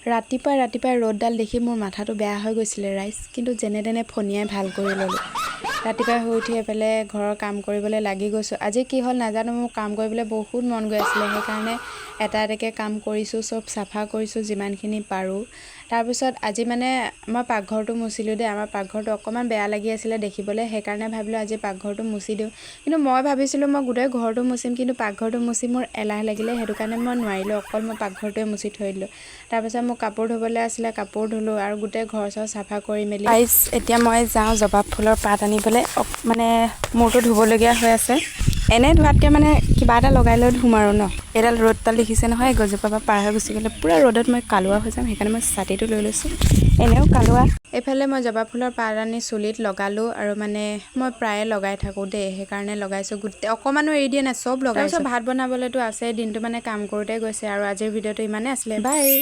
ৰাতিপুৱাই ৰাতিপুৱাই ৰ'দডাল দেখি মোৰ মাথাটো বেয়া হৈ গৈছিলে ৰাইজ, কিন্তু যেনে তেনে ফণিয়াই ভাল কৰি ল'লোঁ। ৰাতিপুৱাই শুই উঠি এইফালে ঘৰৰ কাম কৰিবলৈ লাগি গৈছোঁ। আজি কি হ'ল নাজানো, মোৰ কাম কৰিবলৈ বহুত মন গৈ আছিলে, সেইকাৰণে এটা এটাকৈ কাম কৰিছোঁ, চব চাফা কৰিছোঁ যিমানখিনি পাৰোঁ। তাৰপিছত আজি মানে মই পাকঘৰটো মুচিলোঁ দেই। আমাৰ পাকঘৰটো অকণমান বেয়া লাগি আছিলে দেখিবলৈ, সেইকাৰণে ভাবিলোঁ আজি পাকঘৰটো মুচি দিওঁ। কিন্তু মই ভাবিছিলোঁ মই গোটেই ঘৰটো মুচিম, কিন্তু পাকঘৰটো মুচি মোৰ এলাহ লাগিলে, সেইটো কাৰণে মই নোৱাৰিলোঁ, অকল মই পাকঘৰটোৱে মুচি থৈ দিলোঁ। তাৰপিছত মোক কাপোৰ ধুবলৈ আছিলে, কাপোৰ ধুলোঁ আৰু গোটেই ঘৰ চৰ চাফা কৰি মেলি। গাইজ, এতিয়া মই যাওঁ জবা ফুলৰ পাত আনিবলৈ। মানে মূৰটো ধুবলগীয়া হৈ আছে। এনে ধোৱাতকৈ মানে কিবা এটা লগাই লৈ ধুম আৰু ন। এইডাল ৰ'দডাল দেখিছে নহয়, এই গছজোপাৰ পৰা পাৰ হৈ গুচি গ'লে পূৰা ৰ'দত মই কালোৱা হৈ যাম, সেইকাৰণে মই ছাতিটো লৈ লৈছোঁ। এনেও কালোৱা। এইফালে মই জবা ফুলৰ পাত আনি চুলিত লগালোঁ আৰু মানে মই প্ৰায়ে লগাই থাকোঁ দেই, সেইকাৰণে লগাইছোঁ। গোটেই অকণমানো এৰি দিয়া নাই, চব লগাইছোঁ। ভাত বনাবলৈতো আছে, দিনটো মানে কাম কৰোঁতে গৈছে। আৰু আজিৰ ভিডিঅ'টো ইমানেই আছিলে। বাই।